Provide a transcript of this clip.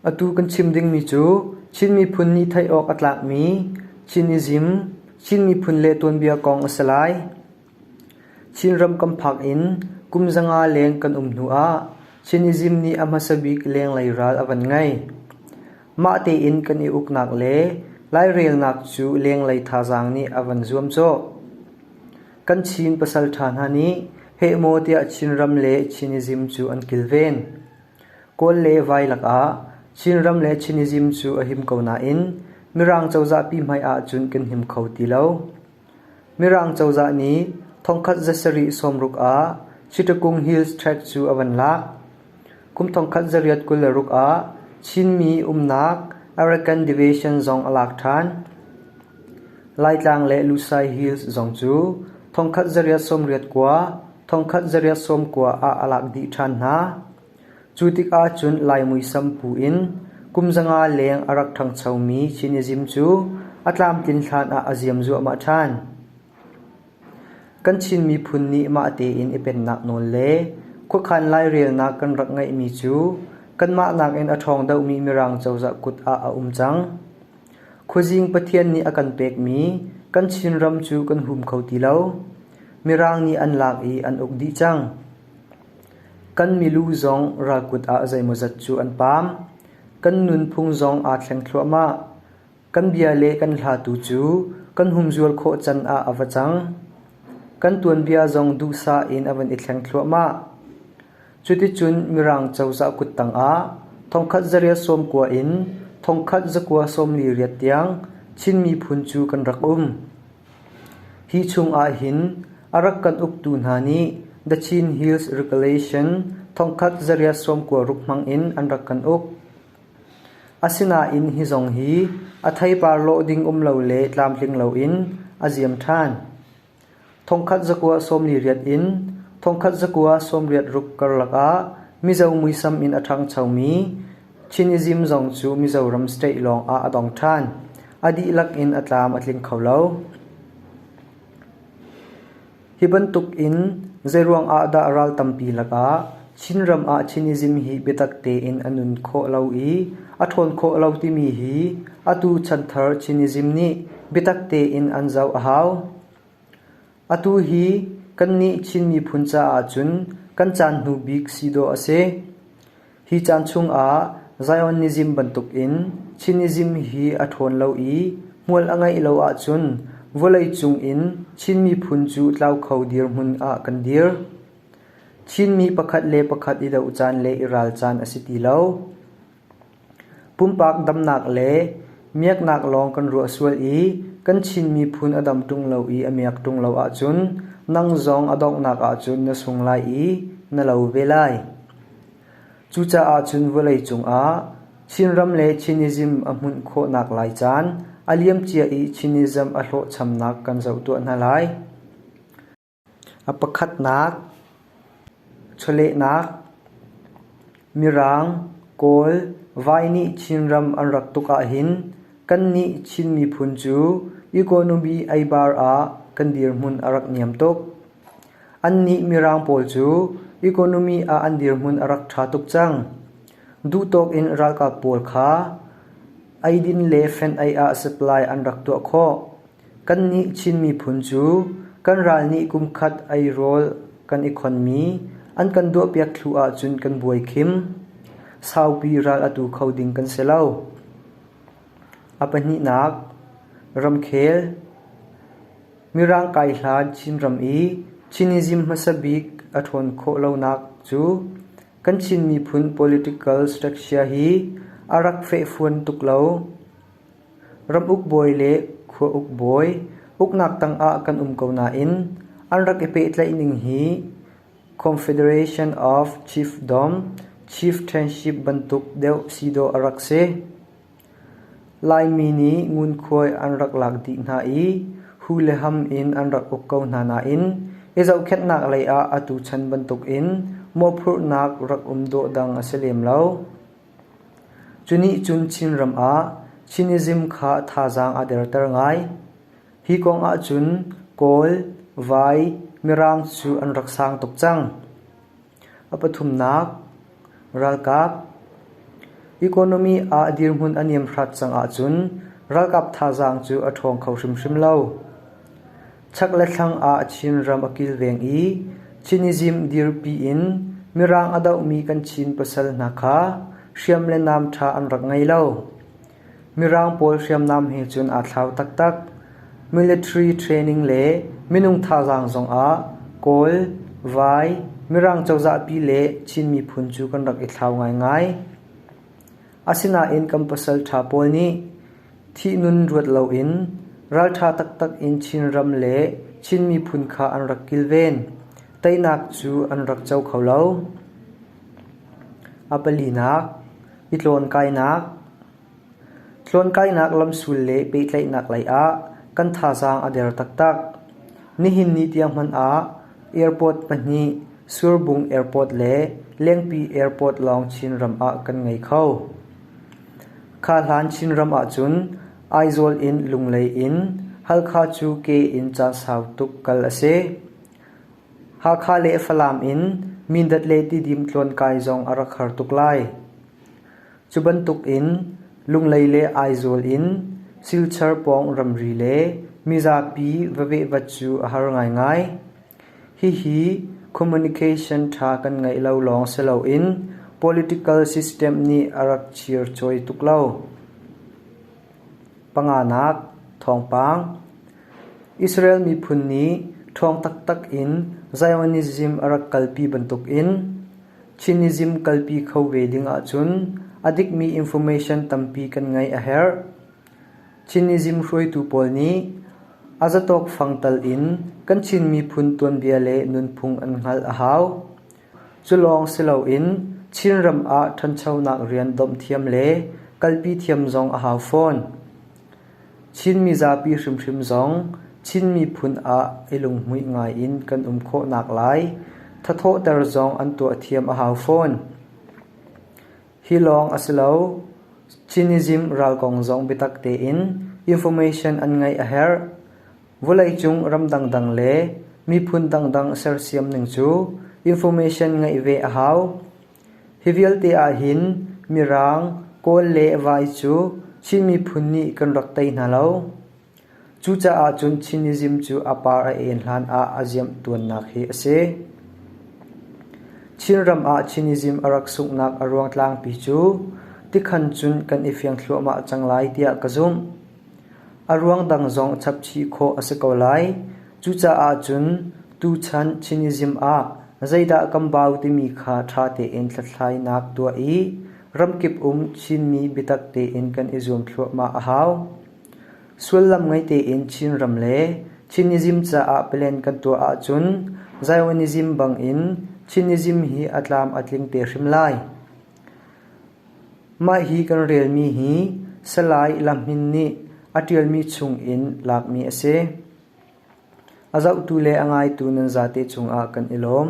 Atu kan chim dingmi cu Chin miphun nih theih awk a tlakmi Chinism, Chin miphun le tuanbia kong a si lai. Chinram kan phak in kum 500 leng kan um hnu ah Chinism nih a hmasa bik lenglei ral a van ngei. Mah tein kan i uknak le lairelnak cu lenglei thazaang nih a van zuamcawh. Kan Chin pasalṭha hna nih heh maw tiah Chinram le Chinism cu an kilven. Kawl le Vai lakah Chinram le Chinism cu a him ko nain Mirang cozahpi hmai ahcun kan him kho ti lo. Mirang cozah nih 1760 ah Chittagong Hills Tract cu a van lak. Kum 1826 ah Chinmi umnak Arakan Division zong a lak ṭhan. Laitlang le Lusai Hills zong cu 1889, 1890 ah a lak dih ṭhan hna. Cu tikah cun Lai muisam pu in kum 500 leng a rak ṭhangchomi Chinism cu a tlamtlin hlan ah a ziam zuahmah ṭhan. Kan Chin miphun nih mah tein i pennak nawl le khuakhan lairelnak kan rak ngeihmi cu kanmah nakin a ṭhawng deuhmi Mirang cozah kut ah a um cang. Khuazing Pathian nih a kan pekmi kan Chinram cu kan hum kho ti lo. Mirang nih an lak i an uk dih cang. Kan milu zong ralkut ah zeimawzat cu an paam. Kan nunphung zong aa thleng thluahmah. Kan bia le kan hla tu cu kan humzual khawh can ah a va cang. Kan tuanbia zong duhsah in a van i thleng thluahmah. Cuticun Mirang cozah kuttang ah 1990 in 1948 tiang Chin miphun cu kan rak um. Hi chung ahhin a rak kan uktu hna nih The Chin Hills Regulation 1996 hmang in an rak kan uk. Asinain hi zong hi a theipar lawh ding um lo le tlamtling loin a ziam ṭhan. 1948 in 1986 karlak ah Mizo muisam in a ṭhangchomi Chinism zong cu Mizoram state lawng ah a dong ṭhan. A dihlak in a tlam a tling kho lo. Hi bantuk in zeiruang ah dah ral tampi lakah Chinram ah Chinism hi biatak tein a nun khawh lo i a ṭhawn khawh lo timi hi atu chanthar Chinism nih biatak tein an zoh a hau. Atu hi kannih Chin miphun caah cun kan caan hnu bik si dawh a si. Hi caan chungah Zionism bantukin Chinism hi a ṭhawn lo i hmual a ngeih lo ahcun vawleicung in Chin miphun cu tlau kho dirhmun ah kan dir. Chinmi pakhat le pakhat i doh caan le i ral caan a si ti lo. Pumpak damnak le miaknak lawng kan ruah sual i kan Chin miphun a dam ṭung lo i a miak ṭung lo ahcun nang zong a donghnak ahcun na sung lai i na lo ve lai. Cucaah cun vawleicung ah Chinram le Chinism a hmunh khawhnak lai caan a liamcia i Chinism a hlawhchamnak kan zoh tuah hna lai. A pakhatnak, chawlehnak, Mirang, Kawl, Vai nih Chinram an rak tuk ahhin kannih Chin miphun cu economy eibar ah kan dirhmun a rak niam tuk. Annih Mirang pawl cu economy ah an dirhmun a rak ṭha tuk cang. Duhtawk in ralkap pawl kha eidin le fenh-ei ah supply an rak tuah khawh. Kannih Chin miphun cu kan ral nih kumkhat eirawl kan i khonmi an kan duahpiak thlu ahcun kan buai khim. Saupi ral a tu kho ding kan si lo. A pahnihnak, ramkhel. Mirang kai hlan Chinram i Chinism hmasa bik a ṭhawn khawh lonak cu kan Chin miphun political structure hi a rak fehfuan tuk lo. Ramuk bawi le khuauk bawi uknak tangah kan um ko nain an rak i pehtlaih ning hi Confederation of Chiefdom, Chieftainship bantuk deuh si dawh a rak si. Laimi nih ngunkhuai an rak lak dih hna i hu le ham in an rak uk ko hna nain i zohkhenhnak lei ah atu chan bantukin mawhphurhnak rak um dawhdang a si lem lo. Cu nih cun Chinram ah Chinism kha thazaang a derter ngai. Hi kong ahcun Kawl, Vai, Mirang cu an rak sang tuk cang. A pathumnak, ralkap. Economy ah dirhmun a niam hrat cang ahcun ralkap thazaang cu a ṭhawng kho hrimhrim lo. Chak le thlang ah Chinram a kilveng i Chinism dirpi in Mirang a dohmi kan Chin pasal hna kha hriam le nam ṭha an rak ngei lo. Mirang pawl hriamnam he cun aa thlau taktak. Military training le minung thazaang zongah Kawl, Vai, Mirang cozahpi le Chin miphun cu kan rak i thlau ngaingai. Asinain kan pasal ṭha pawl nih thihnun ruat loin ralṭha taktak in Chinram le Chin miphun kha an rak kilven. Teinak cu an rak co kho lo. A palinak, i tlawnkainak. Tlawnkainak lamsul le pehtlaihnak lei ah kan thazaang a der taktak. Nihin ni tiang hmanh ah airport pahnih Surbung Airport le Lengpi Airport lawng Chinram ah kan ngei kho. Kha hlan Chinram ahcun Aizawl in Lunglei in Halkha cu ke in caan sau tuk kal a si. Hakha le Falam in Mindat le Tidim tlawnkai zong a rak har tuk lai. Cu bantukin Lunglei le Aizawl in Silchar pawng ramri le mizapi va vehvat cu a har ngaingai. Hihi communication ṭha kan ngeih lo lawng si loin political system nih a rak chircawi tuk lo. Panganak, thawngpang. Israel miphun nih ṭhawng taktak in Zionism a rak kalpi bantukin Chinism kalpi kho ve ding ahcun a dikmi information tampi kan ngeih a herh. Chinism hruaitu pawl nih a zatawk fang tal in kan Chin miphun tuanbia le nunphung an hngalh a hau. Cu lawng si loin Chinram ah ṭhanchonak rian domh thiam le kalpi thiam zong a hau fawn. Chin mizapi hrimhrim zong Chin miphun ah i lunghmuih ngai in kan um khawh naklai thathawhter zong an tuah thiam a hau fawn. Hi lawng a si lo, Chinism ral kong zong biatak tein information an ngeih a herh. Vawleicung ram dangdang le miphun dangdang sersiam ning cu information ngeih ve a hau. Hi vialte ahhin Mirang, Kawl le Vai cu Chin miphun nih kan rak tei hna lo. Cucaah cun Chinism cu a par a en hlan ah a ziamh tuannak hi a si. Chinram ah Chinism a rak sunghnak a ruang tlangpi cu tikhan cun kan i fiang thluahmah cang lai tiah ka zumh. A ruang dang zong chapchih khawh a si ko lai. Cucaah cun tuchan Chinism ah zeidah kan bau timi kha ṭha tein hlathlainak tuah i ramkip um Chinmi biatak tein kan i zuam thluahmah a hau. Sullam ngei tein Chinram le Chinism caah plan kan tuah ahcun Zionism bangin Chinism hi a tlam a tling te hrim lai. Mah hi kan relmi hi Salai Lamhin nih a ṭialmi chungin lakmi a si. A zohtu le a ngaitu nan zate cungah kan i lawm.